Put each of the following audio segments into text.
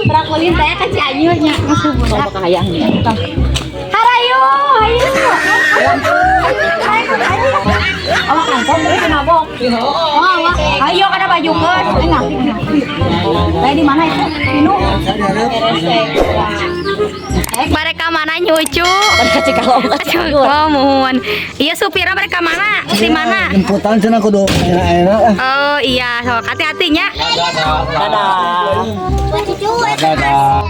Prak ulin teh ka Cianjur nya. Sok kahayang nya. Harayu, hayu. Awak kantong terus mabok. Oh, awak. Ayo kana baju keun. Enak. Teh di mana itu? Pinu. Mereka mana nyucu? Mereka Cikalong ka Cianjur. Oh, mohon. Iya supirnya mereka mana? Di mana? Jemputan cenah kudu enak-enak ah. Oh iya, sok hati-hatinya. Dadah. Dadah.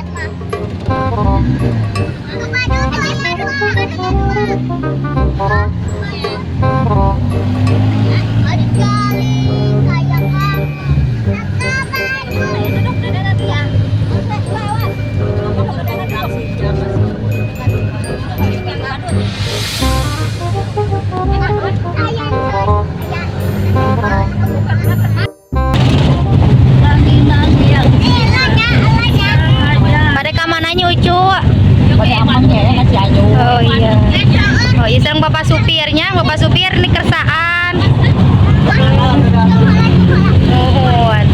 Mereka mana nyucu? Pada aman ya ka Cianjur. Oh iya. Oh iya, sareng bapak supirnya, bapak supir nih kersaan. Mohon.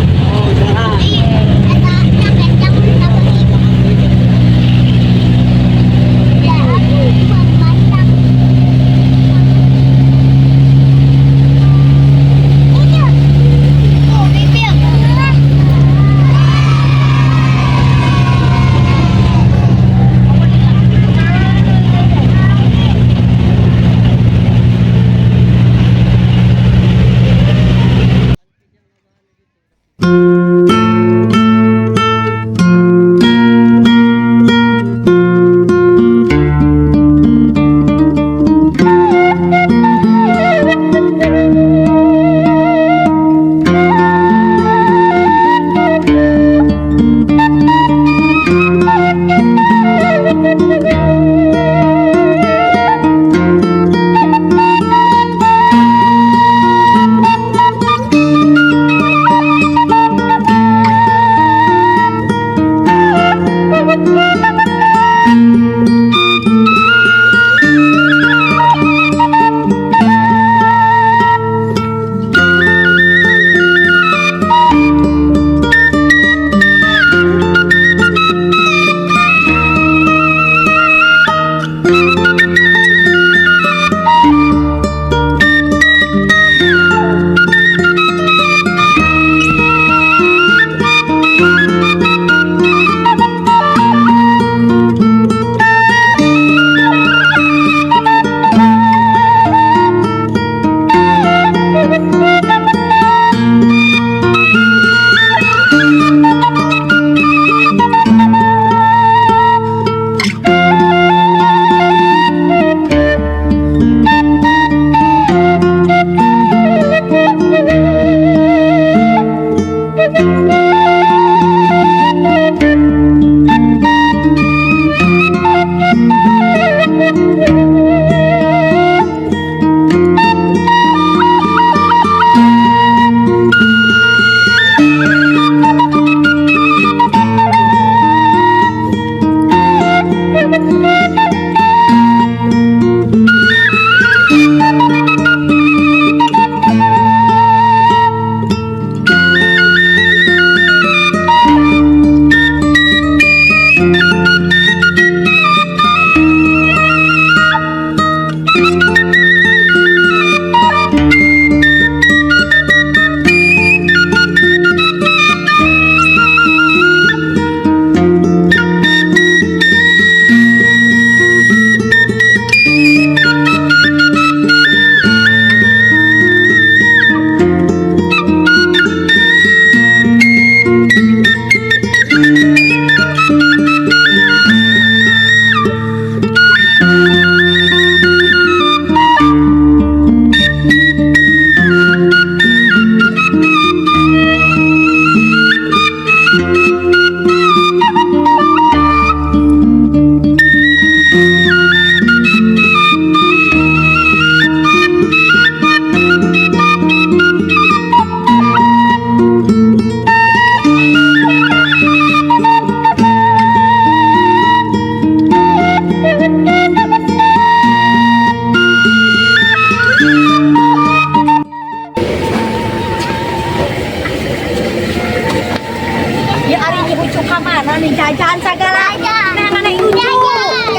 Ari Nyi Ucu ka mana nih jajan sagala. Nah, mana Ucu?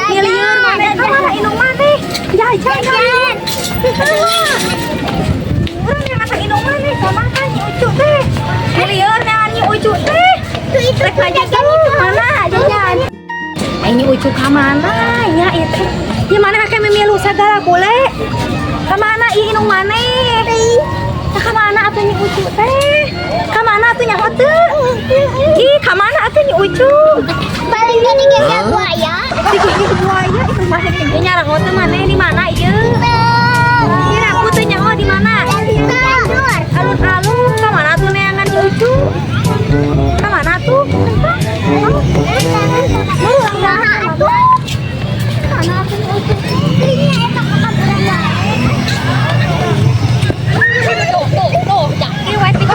Milieur mana? Ka mana indung maneh? Jajan jajan. Urang yang kata indung maneh ka mana Nyi Ucu teh? Milieur neangan Nyi Ucu teh. Rek jajan itu mana jajan? Ai Nyi Ucu ka mana nya ieu teh? Di mana kakek memilu sagala bule? Ka mana ieu indung maneh? Ka mana atuh Nyi Ucu teh? Ka mana atuh nyaho teu? Ih, ka mana atuh Nyi Ucu? Paling gak digigit buaya. Digigit buaya itu mah ieu nyaraho teu maneh di mana ieu? Kira aku teu nyaho di mana? Alun-alun ka mana atuh neangan Nyi Ucu? Ka mana tuh? Mana atuh Nyi Ucu? Ini enak kaburan wae. Tuh, tuh, tuh, cak. Ini wes di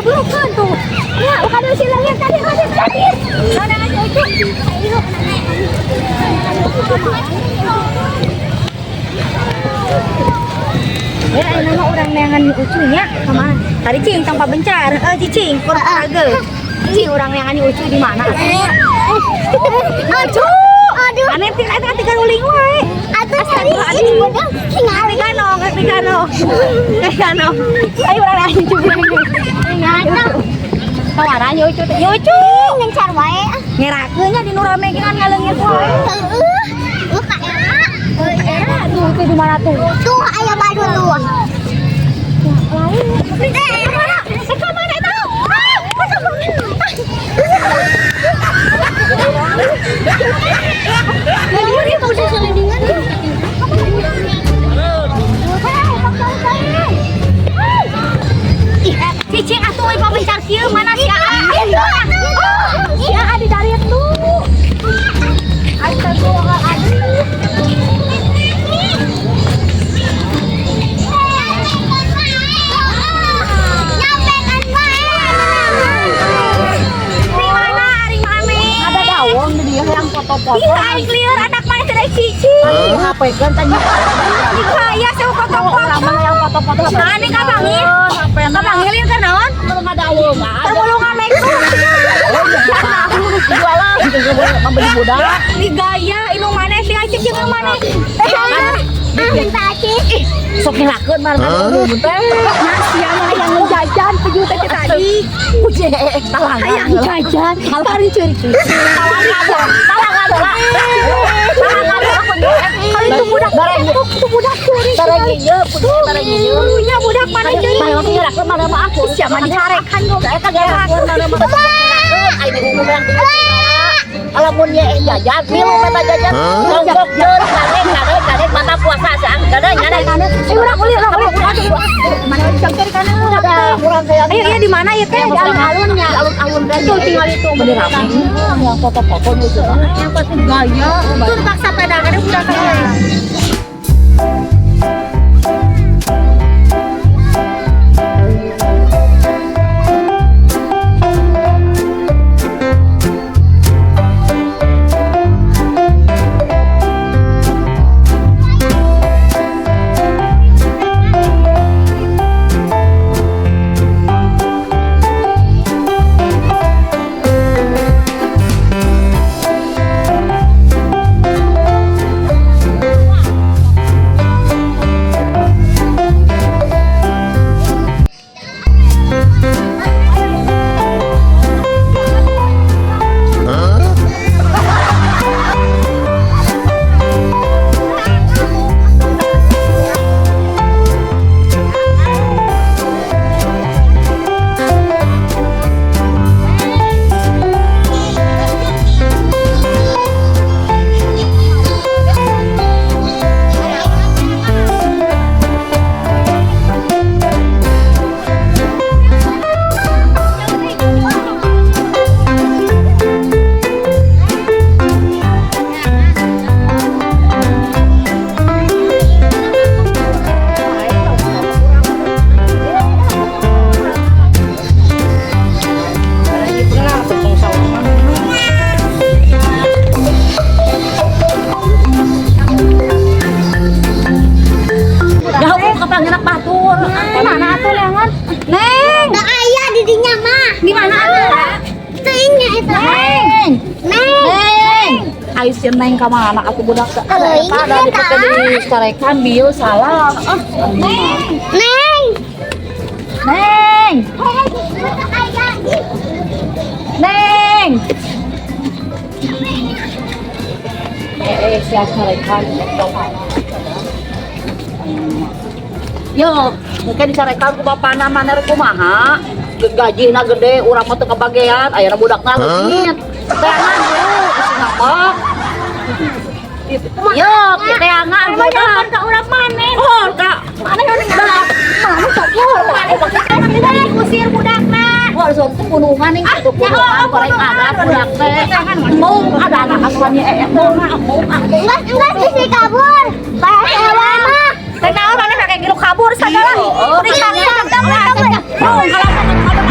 Bukan tuh. Ya, bukan si langit tadi tadi tadi. Mana Nyi Ucu? Ya, ini mah urang neangan Nyi Ucu nya ka mana? Tadi cing tanpa bencar. Eh, cicing kurang rage. Cing urang neangan Nyi Ucu di mana? Ucu. Aduh. Aneh tinggal tinggal uling wae. Atuh nyari ini bodoh tingali. Tinggal tinggal tinggal. Ayo urang neangan Nyi Ucu. Ka mana Nyi Ucu teh? Nyi Ucu. Ngencar wae. Ngerakeun nya di nu rame ge kan ngaleungit wae. Heueuh. Ka era. Era tuh tuh di mana tuh? Tuh aya badu tuh. Lain. Eh, mana? Ka mana itu? Ah, ka mana? Ini udah selendingan. Ih, cicing atuh euy pabencar kieu mana si Aa? Si Aa di dari itu. Astagfirullahaladzim. Di mana ari maneh? Ada dawong di dia yang foto-foto. Ih, aing lieur anak maneh teh daek cicing. HP kan tadi. Ih, kaya saya foto-foto. Orang mah yang foto-foto. Nah, ini kapanggil? Kapanggil ieu keur naon? Belum ada dawong. Perwulungan make-up. Jualan membeli budak. Di gaya indung maneh sih acik jeung maneh. Eh, Minta acik. Sok ngelakeun mah umum teh. Nah, sia mah hayang ngejajan tujuh teh tadi. Kuce talangan. Hayang jajan, paling ceurik. Talangan. Talangan lah. Talangan lah Kalau itu budak itu budak curi. Barang ieu, barang ieu. Nya budak mana curi. Barang ngelakeun mana mah aku. Siapa dicarekan kok. Saya kan ngelakeun mana mah. Ai di umum yang Alamun ye jajan, milu mata jajan. Nonggok jeun karek karek karek mata puasa sang. Kadang kadang. Eh, urang uli, urang uli. Mana cari kana. Urang saya. Ayo, iya di mana ya teh? Di alun-alun nya. Alun-alun teh. Tuh tinggal itu. Bener rame. Yang foto-foto gitu. Yang pasti gaya. Tuh paksa pedangannya udah kayak. Ayo si Neng ka mana atuh budak teh? Halo, Eta ada ini dipake di carekan bieu salah. Ah, Neng. Neng. Neng, Hei, budak aya. Neng. Eh, sia carekan. Yo, mungkin dicarekan ku bapana mana rek kumaha? Gajina gede, urang mah teu kabagean, ayeuna budakna leungit. Teangan dulu, isi mah. Yo, teangan budak. Ka urang maneh. Oh, kak. Mana mana mana sok diusir budakna. Wah, sok tuh gunungan nih, tuh gunungan, korek ada budak teh. Mau ada anak asuhannya, mau mau ah. Enggak, sih kabur. Bahasa lama. Teh naon maneh pakai ngilu kabur sagala. Oh, Udah kabur. Kalau